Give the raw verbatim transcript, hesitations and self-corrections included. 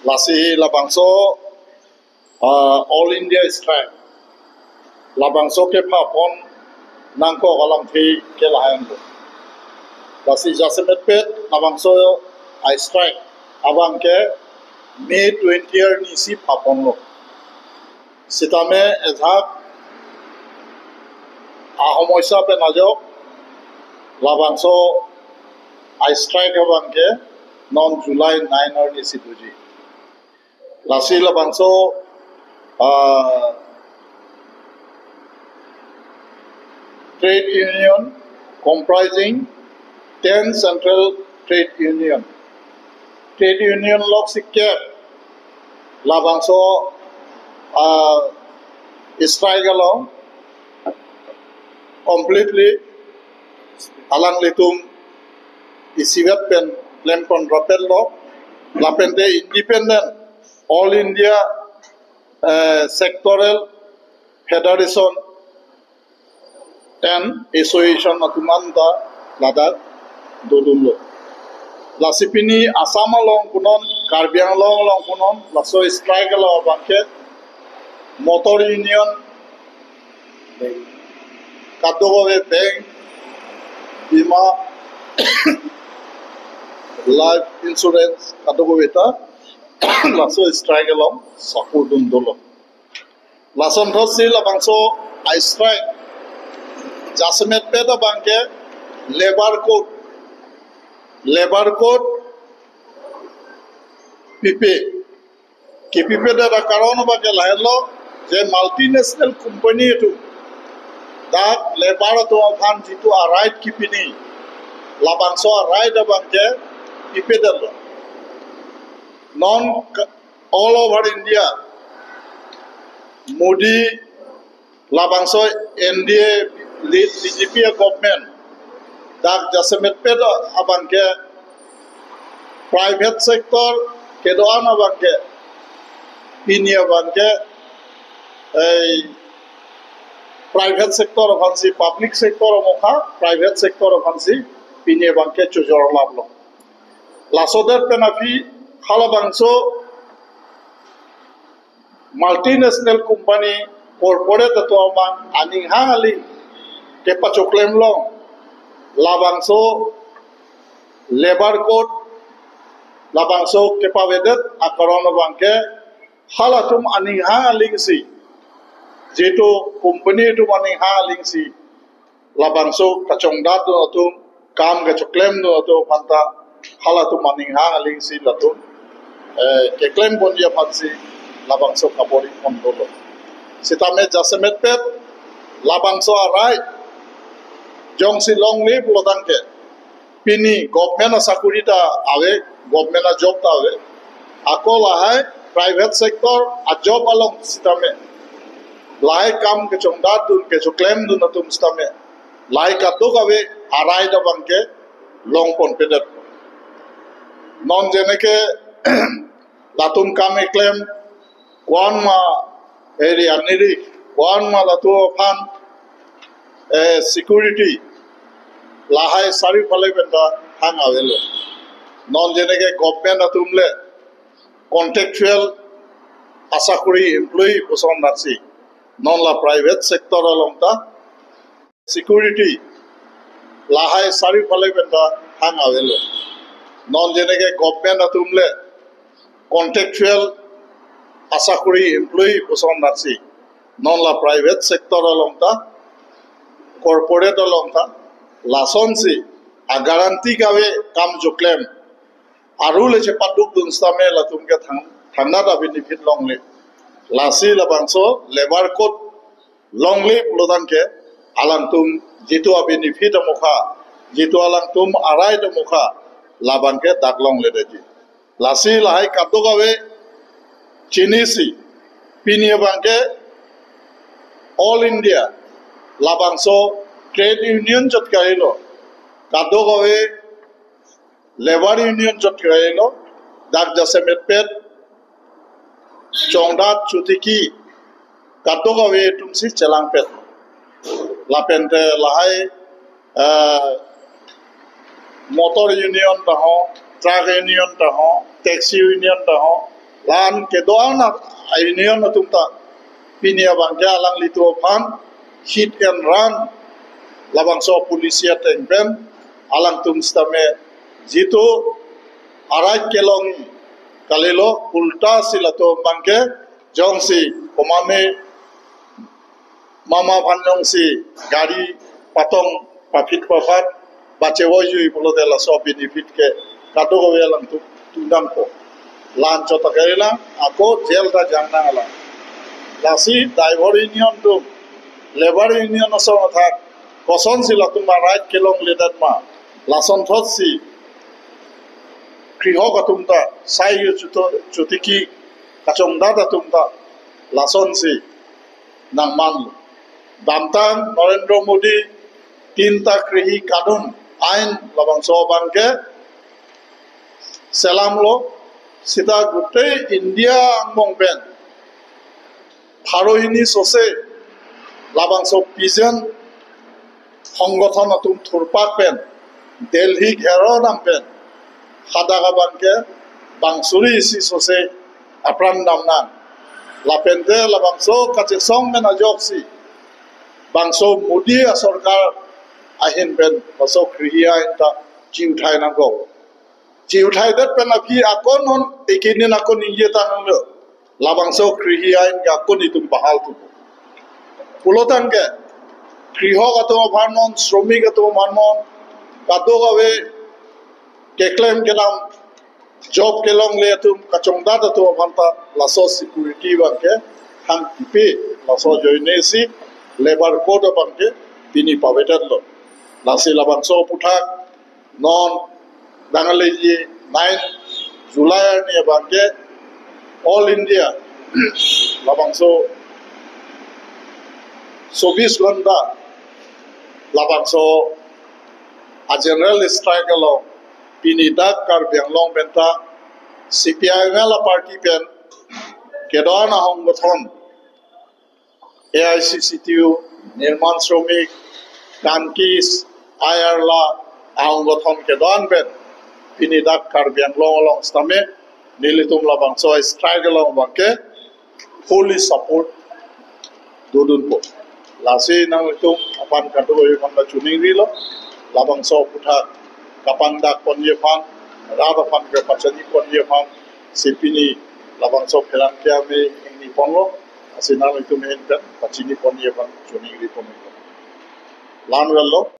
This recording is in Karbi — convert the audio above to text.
Lasi labangso, ah, All India Strike, labangso kepha pon nangkok alangphi ke lahai lo. Lasi jasemetpet labangso a-strike abang ke May twenty arnisi pha ponlo. Sitame ajak ahomoi sa pen ajok labangso a-strike abang ke non July nine arnisi doji. Lasi labangso, ah, trade union comprising ten central trade union. Trade union lok si kep labangso, ah, strike along completely alanglitum isivet pen klem pon rapet lo, lapente independent All India, eh, Sectoral Federation and Association atum anta ladak dodunlo. Lasi pini Assam along punon, Karbi Anglong along punon, laso strike along abang ke motor union, kadokave bank, bima, life insurance, kadokave ta laso strike along sakur dun dolo. Lason thotsi labangso a-strike jasemetpet abang ke labor code, labor code pipe. Kepipedet akaron abang ke lahelo je multinational company atum dak labor atum aphan jitu a-right kipini, labangso a-right abang ke pipedetlo. Non ka-, all over India, Modi labangso N D A lead B J P a-government dak jasemetpet abang ke private sector kedo-an abang ke pini abang ke ei private sector aphansi, public sector amokha private sector aphansi pini abang ke chojor laplo. Laso det pen aphi halabangso multinational company, corporate atum abang aning hang aling kepachoklem long labangso labor code labangso kepavedet akaron abang ke halatum aning hang aling si, jitu company atum aning hang aling si labangso kachongdat dun atum, kam kachoklem dun atum aphanta halatum aning hang aling si latum, eh, keklem ponji aphansi labangso kabor-i pon dolo. Sitame jasemetpet labangso a-right jongsi longle pulotangte pini government asakuri ta ave, government a-job ta ave. Ako lahai private sector a-job along sitame lahai kam kechongdat dun, kechoklem dun atum sitame lahai kadokave a-right abang ke long ponpedet. Non jeneke latum kam keklem, ko-an ma eri aniri, ko-an ma latum aphan, eh, security lahai sariphale penta hang avelo. Non jeneke government atum le contractual asakuri employee puson nasi, non la private sector along ta security lahai sariphale penta hang avelo. Non jeneke government atum le contractual asakuri employee puson nasi, non la private sector along ta, corporate along ta, lasonsi a-guarantee kave kam choklem, aru le chepaduk dun sitame latum ke thang, thangnat a-benefit longle. Lasi labangso labor code longle pulotangte alangtum jitu a-benefit amokha, jitu alangtum a-right amokha, labang ke dak longledetji. Lasi lahai kadokave chinisi pini abang ke All India labangso trade union chot kahelo, kadokave labor union chot kahelo, dak jasemetpet chongdat chotiki kadokave atumsi chelangpet. Lapente lahai, eh, motor union ta ho, truck union ta ho, taxi union ta ho, La-an kedo-an a-union atum ta pini abangke alanglitum aphan hit and run labangso policy ateng pen alangtum sitame jitu arai kelong kalilo, ulta si latum abangke jongsi komane mama aphan jongsi gari patong paphit paphat bache voijui pulote laso benefit ke kadokave alangtum tundampo. La-an chot ta kali lang, ako jail ta jangnang alang. Lasi driver union atum, labour union asong athak kosonsi latum arai kelongledet ma, lasonthotsi krihok atum ta, sai yu chuto chutiki kachongdat atum ta lasonsi nangmanlo. Damtang Narendra Modi tinta krihi kanun ain labangso abangke selamlo, sita gutei India angbong pen pharo hini sose labangso peasant songgothon atum thurpak pen Delhi ghero dam pen hadak abangke bang suri isi sose apran damnang. Lapente labangso kachesong pen ajoksi bangso Modi asorkar ahin pen laso krihi ain ta chiuthai nangkok. Chiuthaidet pen aphi akon hon ekinin akon ningje ta nanglo. Labangso krihi ain ke akon itum bahal tu. Pulotangke krihok atum aphan non, shromik atum aphan non, kadokave keklem kedam job kelongle atum, kachongdat atum aphan ta laso security abangke hang tipi, laso ajoine si labour code abangke pini pavedetlo. Lasi labangso aphuthak non dangaleji nine July arni abangke All India labangso chobis ghonta labangso a general strike along pini dak Karbi Anglong penta C P I M L a party pen kedo-an ahonggothon A I C C T U, Nirman Shramik, Kankis, I R la ahonggothon kedo-an pen pini dak Karbi Anglong along sitame nelitum labangso strike along abangke fully support dodunpo. Lasi nanglitum aphan kadokave aphan ta choningrilo, labangso aphuthak kapangdak ponji aphan, rat aphan kapachini ponji aphan si pini labangso pherangke amei ingni ponlo, lasi nanglitum ahin pen pachini ponji aphan choningri ponlo. La-an avelo.